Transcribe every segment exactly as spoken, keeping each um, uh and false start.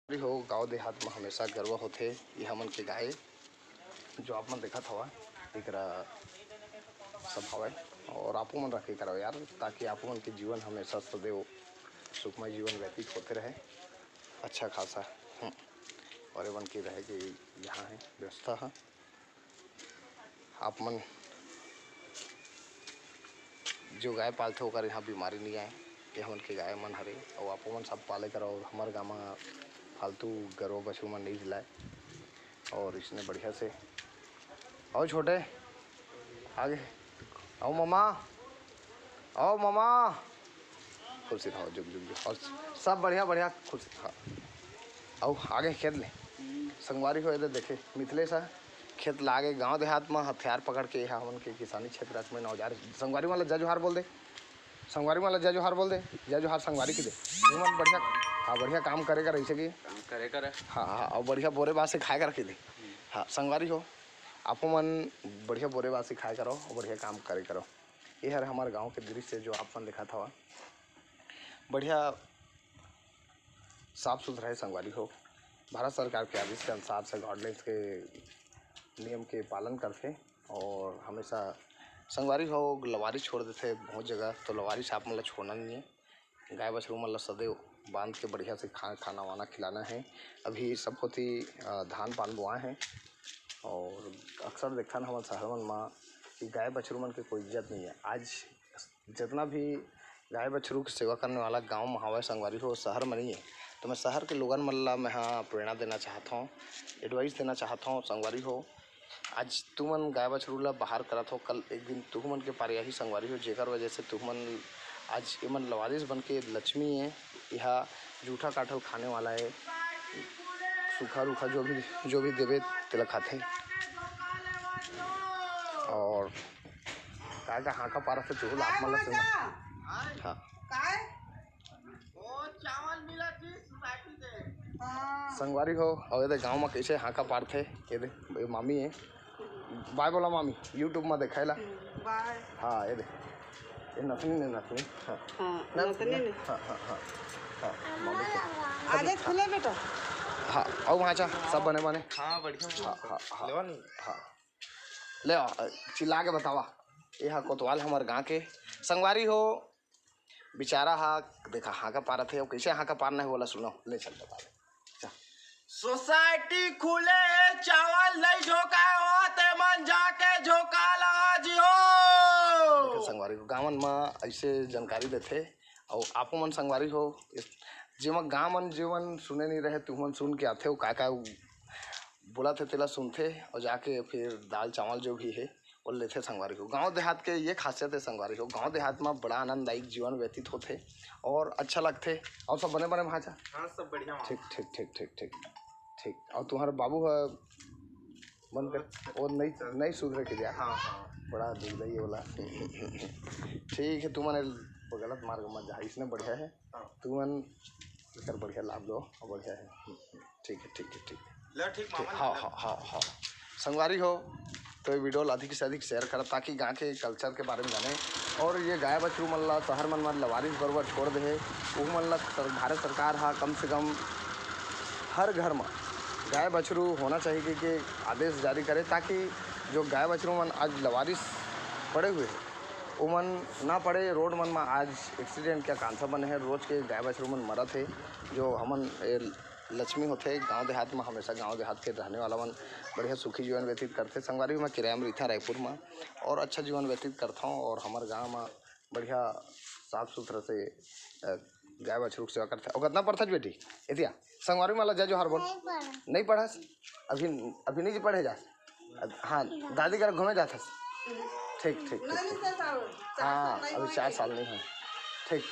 हो, गांव देहात म हमेशा गरवा होथे। ये हमन के गाय, जो आप मन देखत हवा, एकरा सब हवय। और आपो मन रखे करव यार, ताकि आपो मन के जीवन हमेशा सदैव सुखमय जीवन व्यतीत होते रहे, अच्छा खासा। हम्म। और एमन के रहे के यहाँ है व्यवस्था है। आप मन जो गाय पालथे, ओकर यहाँ बीमारी नहीं आए। ये हमन के गाय मन हरे, अउ आपो मन सब पाले करव। हमर गाँव म फालतू गरवा बछरू मन नहीं जिलाए। और इसने बढ़िया से, आओ छोटे, आगे, आओ मामा, आओ मामा, खुश रहो, जुग जुग जुग। और सब बढ़िया बढ़िया, खुश रहो। आओ आगे खेत ले, संगवारी हो, एदे देखे, मिथलेश ह, खेत लागे। गांव देहात म हथियार पकड़ के, यहाँ हमन के किसानी क्षेत्र में औजार। संगवारी वाला जय जोहार बोल दे, संगवारी वाला जय जोहार बोल दे, जय जोहार संगवारी की दे। तुमन बढ़िया, हाँ, बढ़िया काम करे का रहिसे की। काम करे कर। हाँ, हाँ, और बढ़िया बोरे बासे खाए कर रखी दे। हाँ, संगवारी हो, आपो मन बढ़िया बोरे बासे खाए करो और बढ़िया काम करे करो। ये हर हमारे गांव के दृश्य जो आप मन दिखात हवा, बढ़िया साफ सुथरा है संगवारी हो। भारत सरकार के आदेश के अनुसार से गाइडलाइंस के नियम के पालन करथे और हमेशा संगवारी हो लवारिस छोड़ देथे बहुत जगह, तो लवारिस आप मन ला छोड़ना नहीं है। गाय बछरू मन ला सदैव बांध के बढ़िया से खा-, खाना वाना खिलाना है। अभी सब कोती, अ, धान पान बोआए हैं और अक्सर देखथन हमन शहर मन म कि गाय बछरू मन के कोई इज्जत नहीं है। आज जितना भी गाय बछरू के सेवा करने वाला गांव म हवय संगवारी हो, शहर म नहीं है, तो मैं शहर के लोगन मन ला मैं हा प्रेरणा देना चाहत हूँ, एडवाइस देना चाहत हूँ संगवारी हो। आज तुमन गाय बछरू ला बाहर करत हो, कल एक दिन तुहमन के पारी आही संगवारी हो, जेकर वजह से तुहमन आज एमन लवारिस बन के लक्ष्मी है, यह जूठा काटल खाने वाला है, सूखा रूखा जो भी, जो भी देवे तेला खाथे। और काय का हाका पारत हे, तुहू ला आप मन ला सुना। हाँ। काय? ओ, चावल मिला थी सोसाइटी से। हाँ। संगवारी हो, अउ एदे गांव म कैसे हाका पारथे, एदे, ये मामी है। बाय बोला मामी, YouTube म देखाय ला। बाय। हाँ, एदे। ये नथनी ने, नथनी। हाँ। हाँ, नथनी ने। हाँ, हाँ, हाँ। हाँ, मामी के। आगे खुले बेटा। हाँ, अउ वहाँ जा, सब बने बने। हाँ, बढ़िया। हाँ, हाँ, हाँ। लेवा नहीं। हाँ। ले आ, चिल्ला के बतावा। ये हा कोतवाल हमर गांव के संगवारी हो। बेचारा हा, देखा, हाका पारत हे, अउ कैसे हाका पारना है, बोला, सुनो, ले चल बता दे। चल। सोसाइटी खुले हे, चावल नहीं झोंकाए हो, ते मन जाके झोंका ला जी हो। देखा, संगवारी हो, गाँवन म ऐसे जानकारी देथे, अउ आपो मन संगवारी हो, इस, जेमा गाँव मन जेमन सुने नहीं रहे, तुमन सुन के आथे हो, का का बोलत हे, तेला सुनथे, अउ जाके फिर दाल चावल जो भी है, वो लेथे संगवारी हो। गांव देहात के ये खासियत है संगवारी हो, गांव देहात म बड़ा आनंददायक जीवन व्यतीत होथे और अच्छा लगथे। और सब बने बने भांचा? हाँ, सब बढ़िया वहाँ। ठीक, ठीक, ठीक, ठीक, ठीक, ठीक। और तुम्हारा बाबू है, बंद कर, वो नहीं, नहीं सुधरे के दिया। हाँ, हाँ। बड़ा दुर्दैवी वाला। ठीक है, तुमन गलत मार्ग मत जा, इसने बढ़िया है। हाँ। तुमन एकर बढ़िया लाभ लो, बढ़िया है। ठीक है, ठीक है, ठीक है। ले, ठीक, ठीक, मामा, हाँ, ले। हाँ, हाँ, हाँ। संगवारी हो, तो ये वीडियो ला अधिक से अधिक शेयर करब, ताकि गाँव के कल्चर के बारे में जाने। और ये गाय बछरू मन ला शहर मन म लवारिस बरोबर छोड़ दे हे, उहू मन ला सर-, भारत सरकार हा कम से कम हर घर म गाय बछरू होना चाहिए के, के आदेश जारी करे, ताकि जो गाय बछरू मन आज लवारिस पड़े हुए हैं, ओमन ना पड़े रोड मन म। आज एक्सीडेंट के आकांक्षा बने हे, रोज के गाय बछरू मन मरत हे, जो हमन ए लक्ष्मी होथे। गांव देहात म हमेशा गांव देहात के रहने वाला मन बढ़िया सुखी जीवन व्यतीत करथे। संगवारी, मैं किराया म रहिथंव रायपुर म और अच्छा जीवन व्यतीत करथंव और हमर गांव म बढ़िया साफ सुथरा से, अ, गाय बछरू के सेवा करथे। अउ कतना पढ़थस बेटी? एतिया संगवारी मन ला जय जोहार बोल। नहीं पढ़ा। नहीं पढ़स? अभी, अभी नहीं पढ़े जास? हाँ, दादी घर घूमे जाथस। ठीक, ठीक, ठीक, नहीं, ठीक। सर, साहब, चार हाँ, साल नहीं अभी हुए चार हैं। साल नहीं हुए। ठीक।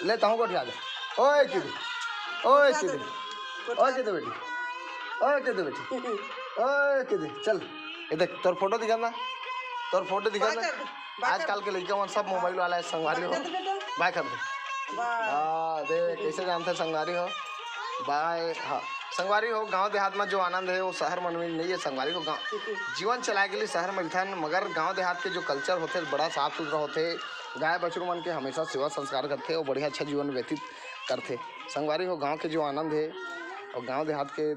ले, तहूँ गोठिया दे। ओए, किदी। ओए, किदी। गोठिया ओए, दे। किदी बेटी। ओए, किदी बेटी। ओए, किदी। चल, ये देख, तोर फोटो दिखा ना। तोर फोटो दिखा बात ना। कर दे, बात कर आजकल दे। के लड़का मन सब मोबाइल वाला है, संगवारी हो। बात कर दे बेटा। बाय कर दे। बाय। हाँ, दे, कैसे जानते संगवारी हो? बाय। हाँ, संगवारी हो, गांव देहात में जो आनंद है, वो शहर मन में नहीं है, संगवारी हो। गांव, जीवन चलाए के लिए शहर में मिलथन, मगर गांव देहात के जो कल्चर होथे, बड़ा साफ सुथरा होथे। गाय बछरू मन के हमेशा सेवा संस्कार करथे और बढ़िया अच्छा जीवन व्यतीत करथे। संगवारी हो, गांव के जो आनंद है, और गांव देहात के